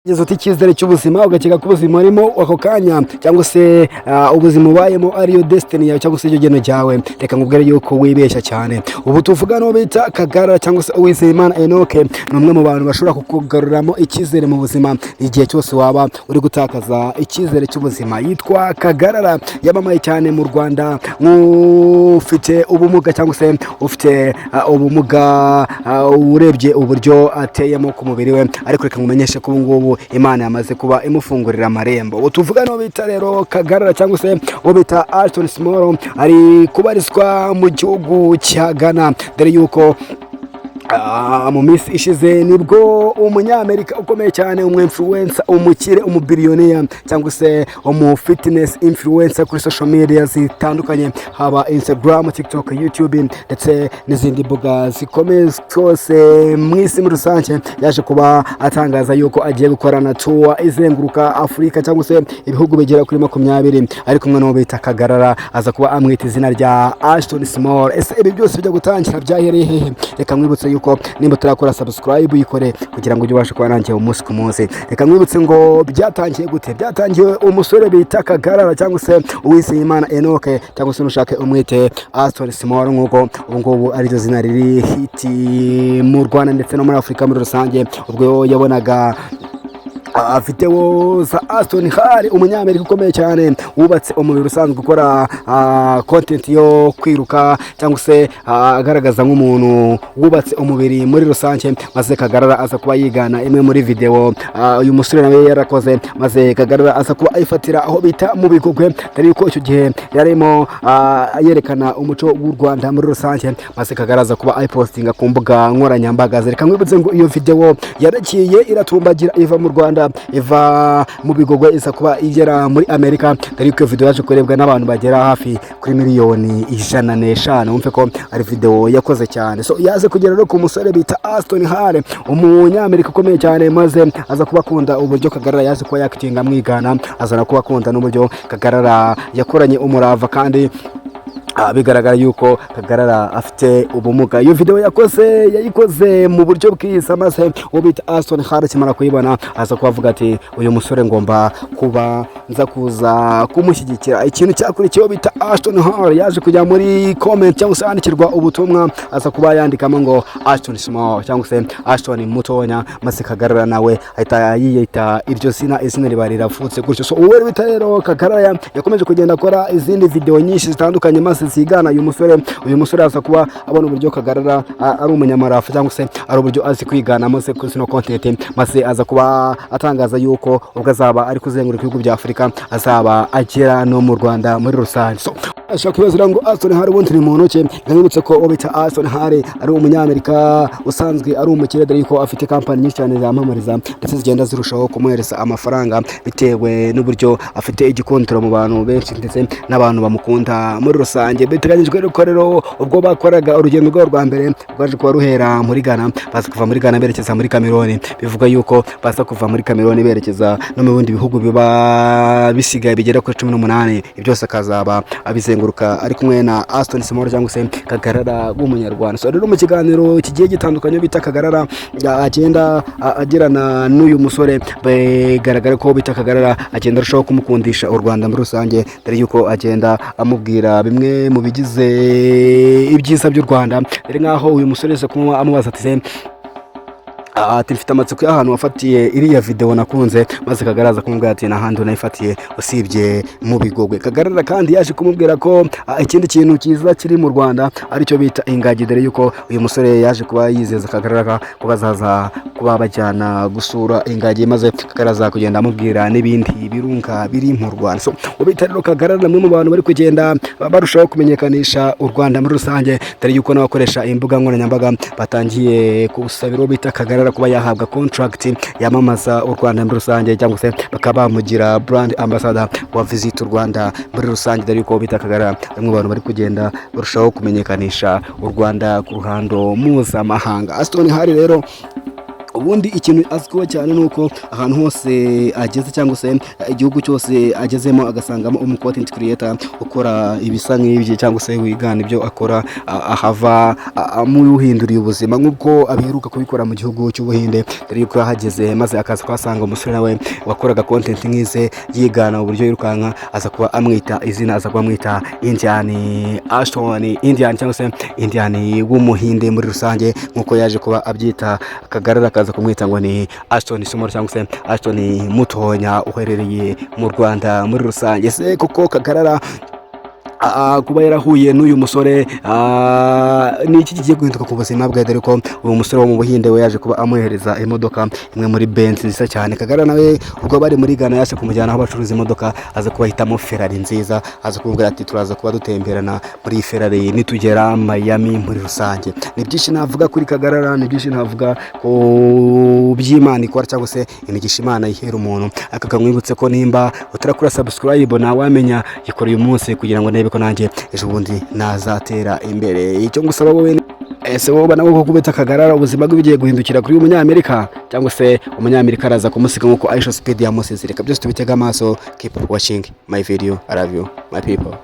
Ugeze uta icyizere cy'ubuzima, ugakeka ko ubuzima urimo ako kanya cyangwa se ubuzima ubayemo ariyo destiny yawe cyangwa se icyo geno cyawe, reka nkubwire yuko wibeshya cyane. Ubu tuvuga n'uwo bita Kagara cyangwa se Uwizeyimana Enoke, ni umwe mu bantu bashobora kukugaruramo icyizere mu buzima igihe cyose waba uri gutakaza icyizere cy'ubuzima. Yitwa Kagarara, yamamaye cyane mu Rwanda nk'ufite ubumuga cyangwa se ufite ubumuga, urebye uburyo ateyemo ku mubiri we. Ariko reka nkumenyeshe ko ubu ngubu Imana yamaze kuba imufungurira amarembo. Ubu tuvuga n'uwo bita rero Kagarara cyangwa se uwo bita Ashton Small, ari kubarizwa mu gihugu cya Ghana, dore yuko mu minsi ishize nibwo umunyamerika ukomeye cyane, umu influencer, umukire, umubillionaire cyangwa se umu fitness influencer kuri social media zitandukanye, haba Instagram, TikTok, YouTube ndetse n'izindi mbuga zikomeye zose mu isi muri rusange, yaje kuba atangaza yuko agiye gukorana tour izenguruka Afurika cyangwa se ibihugu bigera kuri 20, ari kumwe n'uwo bita Kagarara, aza kuba amwita izina rya Ashton Small. Ese ibi byose bijya gutangira byahereye hehe? Reka mwibutse yuko nimba utarakora subscribe, uyikore kugira ngo ujye ubashe kuba nanjye umunsi ku munsi. Reka mwibutse ngo byatangiye gute? Byatangiye umusore bita Kagarara cyangwa se Uwizeyimana Enoke, cyangwa se nushake umwite Ashton Small, nk'uko ubu ngubu ariryo zina riri hit mu Rwanda ndetse no muri Afurika muri rusange, ubwo yabonaga afitewo za Ashton Hall, umunyamerika ukomeye cyane wubatse umubiri, usanzwe ukora content yo kwiruka cyangwa se agaragaza nk'umuntu wubatse umubiri muri rusange, maze Kagarara aza kuba yigana imwe muri video uyu musore nawe yarakoze, maze Kagarara aza kuba ayifatira aho bita mu Bigogwe, dore yuko icyo gihe yarimo yerekana umuco w'u Rwanda muri rusange, maze Kagarara aza kuba ayipostinga ku mbuga nkoranyambaga. Reka nkwibutse ngo iyo video yaragiye iratumbagira, iva mu Rwanda, iva mu Bigogwe, iza kuba igera muri Amerika, dore yuko iyo video yaje kurebwa n'abantu bagera hafi kuri miliyoni 105. Wumve ko ari video yakoze cyane. So yaze kugera rero ku musore bita Ashton Hall, umunyamerika ukomeye cyane, maze aza kuba akunda uburyo Kagarara yaje kuba yakitinga amwigana, aza no kuba akunda n'uburyo Kagarara yakoranye umurava, kandi bigaragara yuko Kagarara afite ubumuga. Iyo video yakoze yayikoze mu buryo bwiza, maze uwo bita Ashton Hall akimara kuyibona aza kuba avuga ati: "Uyu musore ngomba kuba nza kuza kumushyigikira." Ikintu cyakurikiyeho, bita Ashton Hall yaje kujya muri comment cyangwa se yandikirwa ubutumwa, aza kuba yandikamo ngo Ashton Small cyangwa se Ashton mutonya, maze Kagarara nawe ahita yiyita iryo zina, izina riba riravutse gutyo. So uwo bita rero Kagarara yakomeje kugenda akora izindi video nyinshi zitandukanye, maze zigana uyu musore. Uyu musore aza kuba abona uburyo Kagarara ari umunyamarafa cyangwa se ari uburyo azi kwigana maze kuri zino content, maze aza kuba atangaza yuko ubwo azaba ari kuzenguruka ibihugu bya Afurika, azaba agera no mu Rwanda muri rusange. So ashobora kwibaza ngo Ashton Hall ubundi ni muntu ki? Nkibutse ko uwo bita Ashton Hall ari umunyamerika usanzwe ari umukire, dore yuko afite kampani nyinshi cyane zamamariza ndetse zigenda zirushaho kumuhereza amafaranga bitewe n'uburyo afite igikundiro mu bantu benshi ndetse n'abantu bamukunda muri rusange. Biteganyijwe ko rero ubwo bakoraga urugendo rwabo rwa mbere, rwaje kuba ruhera muri Ghana, baza kuva muri Ghana berekeza muri Cameroon, bivuga yuko baza kuva muri Cameroon berekeza no mu bindi bihugu biba bisigaye bigera kuri 18. Ibyo byose akazaba abizenguruka ari kumwe na Ashton Small cyangwa se Kagarara w'umunyarwanda. So rero mu kiganiro kigiye gitandukanye bita Kagarara agenda agirana n'uyu musore, bigaragara ko bita Kagarara agenda arushaho kumukundisha u Rwanda muri rusange, dore yuko agenda amubwira bimwe mu bigize ibyiza by'u Rwanda, dore nk'aho uyu musore yaje kunywa amubaza ati: "Se, ati mfite amatsiko y'ahantu wafatiye iriya video nakunze?" Maze Kagarara kumubwira ati: "N'ahandi unayifatiye usibye mu Bigogwe." Kagarara kandi yaje kumubwira ko ikindi kintu cyiza kiri mu Rwanda aricyo bita ingagi, dore yuko uyu musore yaje kuba yizeza Kagarara ko bazaza kuba bajyana gusura ingagi, maze Kagarara kugenda amubwira n'ibindi birunga biri mu Rwanda. So ubita rero Kagarara ni umwe mu bantu bari kugenda barushaho kumenyekanisha u Rwanda muri rusange, dore yuko n'abakoresha imbuga nkoranyambaga batangiye gusabira uwo bita Kagarara kuba yahabwa contract yamamaza u Rwanda muri rusange, cyangwa se bakaba bamugira brand ambassador wa Visit Rwanda muri rusange, dore yuko bita Kagarara bamwe mu bantu bari kugenda barushaho kumenyekanisha u Rwanda ku ruhando mpuzamahanga. Ashton Hall rero Ubundi ikintu azwiho cyane ni uko ahantu hose ageze, cyangwa se igihugu cyose agezemo, agasangamo umu content creator ukora ibisa nk'ibye cyangwa se wigana ibyo akora, ahava amuhinduriye ubuzima, nk'uko abiheruka kubikora mu gihugu cy'Ubuhinde, dore yuko yahageze maze akaza kuhasanga umusore nawe wakoraga content nk'ize, yigana uburyo yirukanka, aza kuba amwita izina, aza kuba amwita Indian Ashton Indian, cyangwa se Indian w'Umuhinde muri rusange, nk'uko yaje kuba abyita. Kagarara akaza kumwita ngo ni Ashton Small cyangwa se Ashton Mutonya uherereye mu Rwanda muri rusange. Ese koko Kagarara kuba yarahuye n'uyu musore, ni iki kigiye guhinduka ku buzima bwe? Dore ko uyu musore wo mu Buhinde we yaje kuba amuhereza imodoka imwe muri Benz nziza cyane. Kagarara nawe ubwo bari muri Ghana yaje kumujyana aho bacuruza imodoka, aza kubahitamo Ferrari nziza, aza kumubwira ati: "Turaza kuba dutemberana muri iyi Ferrari nitugera Miami." Muri rusange ni byinshi navuga kuri Kagarara, ni byinshi navuga ku by'Imana ikora cyangwa se imigisha Imana ihera umuntu. Ariko kamwibutse ko nimba utarakora subscribe, ntawamenya, yikora uyu munsi kugira ngo ndebe ko nanjye ejo bundi nazatera imbere. Icyo ngusaba wowe, ese wowe ubona ko kubita Kagarara ubuzima bwe bugiye guhindukira kuri uyu Munyamerika, cyangwa se Umunyamerika araza kumusiga nk'uko IShowSpeed yamusize? Reka byose tubitege amaso. Keep watching my video. I love you, my people.